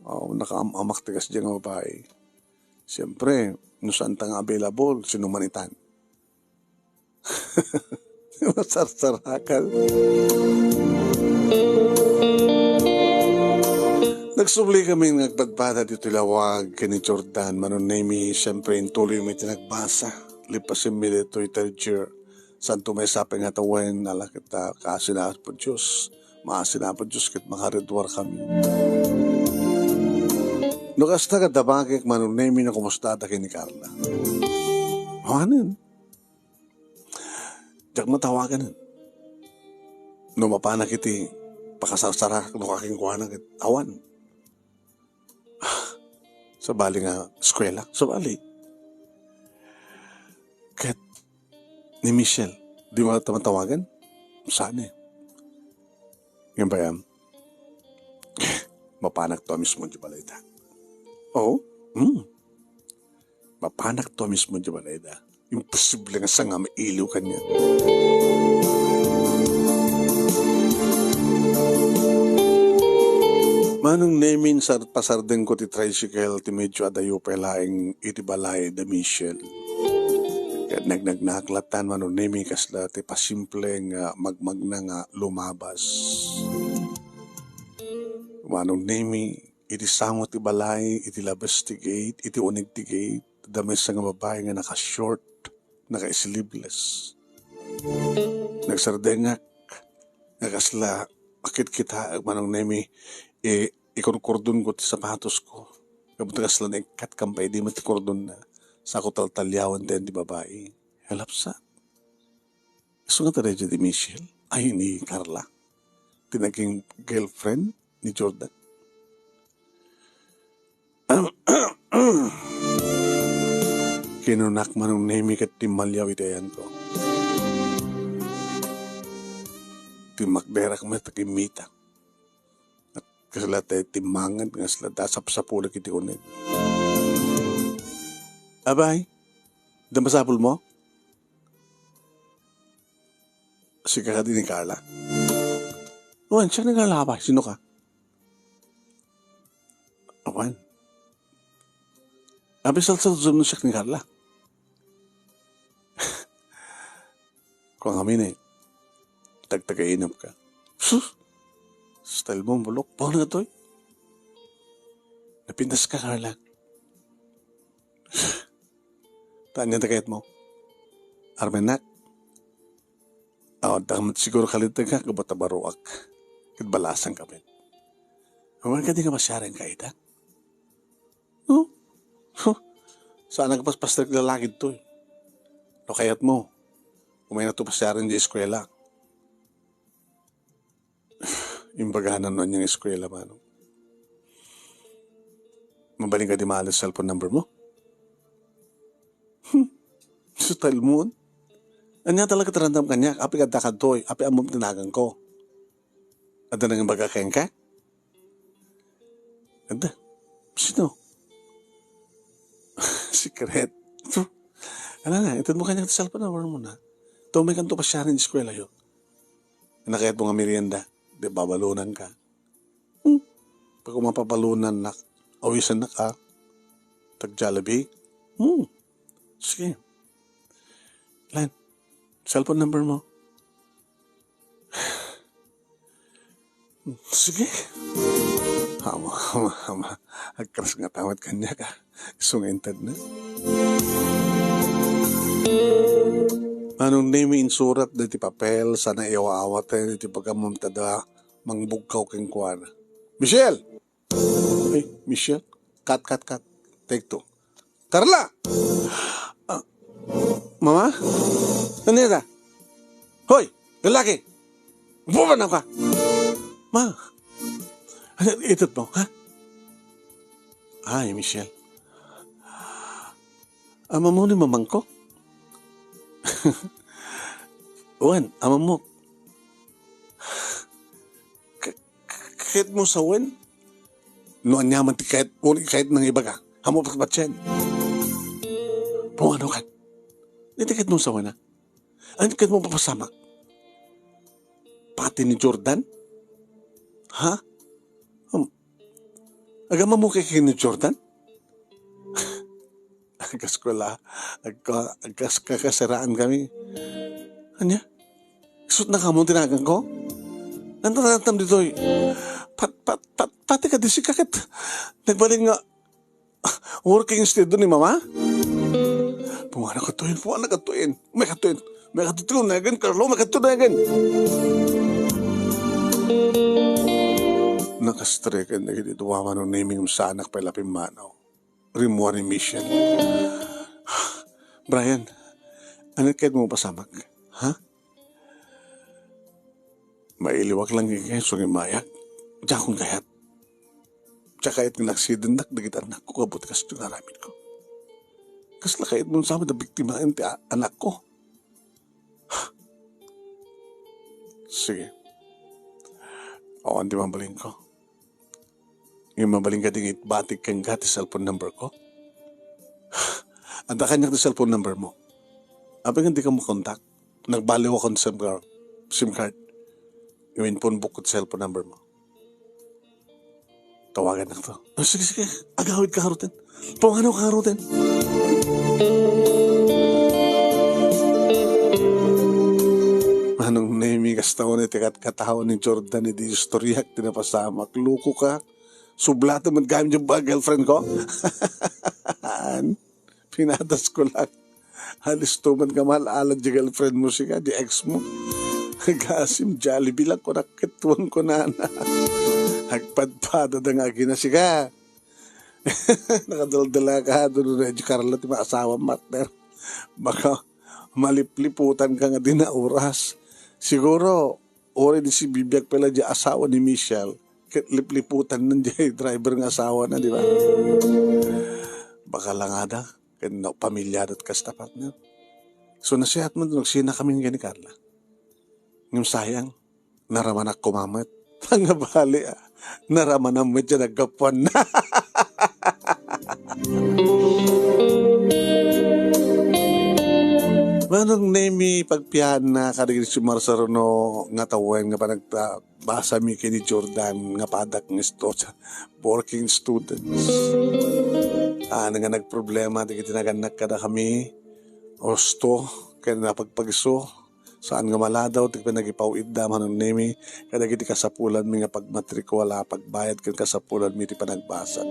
Oh, nakaam-amak ti kasdi nga babae. Siyempre, no saan ta nga available, sino man itan? Masarsarakan. Nagsubli kami nga agpadpada ditoy lawag ken ni Jordan. Manong Nemi, siyempre, intuloy mi ti nagbasa. Lipasen mi ditoy third year. Santo may sapay nga tawen, ala ket, ah, kaasi na po Dios. Maasi na po Dios ket makaridwar kami. No kasta, kadda bakek, Manong Nemi, no kumusta ta ken ni Carla? Awanen. Diak matawagan. No mapanak iti pakasarsara no kakenkuana ket awan. Sabali nga eskwela, sabali. Ket ni Michelle, di mo ta matawagan? Saan eh? Ngem pay, mapanak to a mismo di balayda. Oo? Hmm. Mapanak to a mismo di balayda. Imposible nga sanga mailiw kaniak. Manong Nemi, sar-, pasardengko ti tricycle, ti medyo adayo pay laeng iti balay da Michelle. Ket nagnagnaak lattan, Manong Nemi, kasla ti pasimple nga magmagna nga lumabas. Manong Nemi, iti sango ti balay, iti labes ti gate, iti uneg ti gate, adda maysa nga babae nga naka-short, naka-sleeveless. Nagsardengak nga kasla akitkitaek, Manong Nemi, e, ikurkurdonko ti sapatosko. Gapu ta kasla naikkat, kampay idi met ti kordonna. Sako taltaliawen ti babae. Halapsa. Isu nga taray di Michelle? Ay, ni Carla. Ti naging girlfriend ni Jordan. Kinunak, Manong Nemi, ket timmaliaw iti ayanko. Timmakderak met a kimmita. Kasla ti timmangan, kasla ta sapsapulek iti uneg. Abay, da masapul mo? Sika kadi ni Carla? Wen, siak ni Carla, abay, sino ka? Awan. Abi, salsalsal no siak ni Carla. Kung amin eh, tagtagainap ka. Sus! Style mo, bulok. Bawal nga to eh. Napintas ka, Carla. Taan niya takayat mo. Armenak. Awan ta met siguro kalitag ka, kabat a baruak. Ket balasan ka met. Awan ka di nga masyarang kaita? No? Huh. Saan nagpaspastar lalaki to eh. No kayat mo, umay na to pasyaren di eskwela. Imbagana no anyang eskwela, Manong. Mabalin ka di maali cellphone number mo? Hmm. Style mo. Anya talaga tarandam kaniak, api kadda kadtoy, api ammom tinagan ko. Adda nang ibaga kenka? Adda. Sino? Secret. Ala na, ited mo kaniak ti cellphone number mo na. Tumay kanto pasyaren di eskwela yo. Nakayat mo nga merienda, di babalunan ka. Hmm. Pag umapabalunan nak, awisan nak, ah. Tag Jollibee. Hmm. Sige. Lan. Cellphone number mo? Sige. Ama, ama, ama. Agkaras nga tawat kanya ka. Isu nga inted na. Anong name insurat diti papel, sana iwa-awat iti pagkamamtada mangbugkaw kenkuana. Michelle! Ay, Michelle. Cut, cut, cut. Take two. Carla! Ah, Mama? Ano yata? Hoy! Lalaki! Buwan ka! Ma! Ano itut mo, ha? Ay, Michelle. Ama mo ni mamangko? Wen, ama mo. K-, k-, kayat mo sawen? No anya man ti kayat, uri kayat nang ibaga. Amo patpatyan. Pumano kan? Di ti kayat mo sawen, ha? Ano kayat mo papasamak? Pati ni Jordan? Ha? Um, agama mo kay, kay ni Jordan? Agkas ko la, agka-, agkas kakasiraan kami. Anya? Sut na kamo tinagan ko? Ang tanatam ditoy. Pat, pat, pat, pati ka disi kakit. Nagbalin nga, working studio ni mama? Pumana ka tuin, pumana ka tuin. May ka tuin. May ka tutunagan, Carlo, may ka tutunagan. Nakastrikan na gid iti mama no naming umsanak pay lapin manaw. Rimmuar ni Michelle. Brian, ano kayat mo pasamak? Ha? Mailiwak lang kay isu nga imayak. Diakon kayat. Diak kayat nga naaksidentak dagiti anakko, kabut kasto nga aramidko. Kasla kayat mo samet a biktimaan ti a-, anakko? Sige. Awan ti mabalinko. Ngem mabalin kadi nga itbatik kenka ti cellphone number ko? Adda kaniak ti cellphone number mo. Apay nga dika makontak? Nagbaliwakon ti SIM card. SIM card. Ngem impunbokko ti cellphone number mo. Tawagannak to. Ah, sige, sige. Agawidka ngaruden. Pumanaw ka ngaruden. Manong Nemi, kasta unay ti kat-, katawan ni Jordan iti istoryak ti napasamak. Loko ka. Sublatem met gayam diay girlfriend ko. Pinadas ko lang. Alisto met nga mal-ala diay girlfriend mo sika, diay ex mo. Gasim, Jollibee lang ko nakitwan ko nana. Agpadpada da nga agina sika. Nakadaldala ka, doon na di Carla, ti maasawa, partner. Baka malipliputan ka nga di na oras. Siguro, uri di si bibiag pala di asawa ni Michelle. Ket lipliputan nan di driver nga asawa na, di ba? Baka langada, ken no, pamilyadat kasta, partner. So, nasiat man, nagsina kami nga ni Carla. Ngem sayang, naramanak kumamet. Nga bali, ah. Naramanam met diay naggapuan na. Manong Nemi, pagpianna, kadagiti sumarsaruno nga tawen nga panagta-, basa mi ken ni Jordan nga padak nga stu-, working students. Ano nga nagproblema, dagiti nagannak kadakami, usto, ken napagpagiso, saan nga maladaw ti panagipaw-itda, Manong Nemi, kadagiti kasapulanmi nga pagmatrikula, pagbayad, ken kasapulanmi ti panagbasa.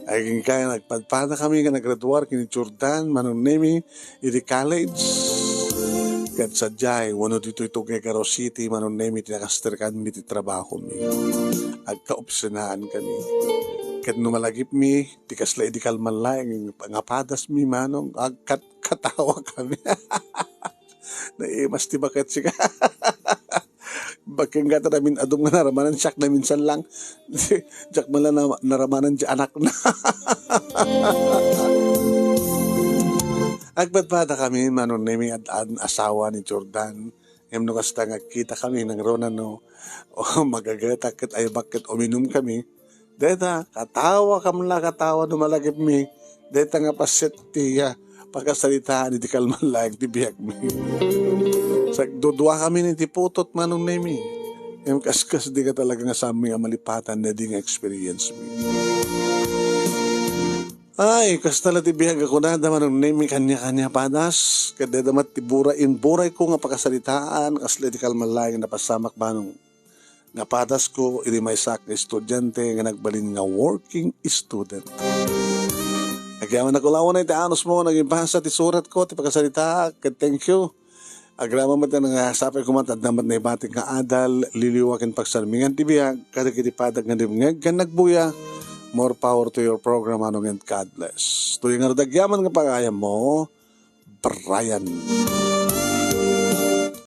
Agingga nga nagpadpada kami nga naggraduar ken ni Jordan, Manong Nemi, iti college. Ket sadiay, wenno ditoy Tuguegarao City, Manong Nemi, ti nakastrikanmi ti trabahomi. Agkaopsinaan kami. Ket no malagipmi, ti kasla idi kalman laeng nga padasmi, Manong, agkat-, katawa kami. Naimas ti baket sika. Bakken gata namin adum nga naramanan siak na minsan lang. Diak man lang na-, naramanan ti anak na. Agpadpada kami, Manong Nemi, ad-, ad-, asawa ni Jordan. Ngem no kasta nga agkita kami, nangruna no, o, magagatak ket ay bakit uminum kami. Deta, katawa kam la, katawa no malagipmi. Deta nga paset ti, ah, pakasaritaan iti kalman laeng ti biagmi. Sagdudua kami ni ti putot, Manong Nemi. Ngem kaskas di ka talaga nga saan mi nga malipatan na di nga experience mi. Ay, kasta la ti biag a kunada, Manong Nemi, kaniakania padas. Ket dayta met ti buray, imburay ko nga pakasaritaan, kasla ti kalman laeng a napasamak, Manong, nga padas ko idi maysak nga estudiante nga nagbalin nga working student. Agyaman a kulawan iti anus mo, nagibasa ti surat ko, ti pakasaritaak, ket thank you. Agraman met nga sapay koma, adda met naibatik nga adal, liwliwa ken pagsarmingan ti biag, kadagiti padak nga dimngeg ken nagbuya. More power to your program, Manong, and God bless. Toy nga rudagyaman nga pagayam mo, Brian.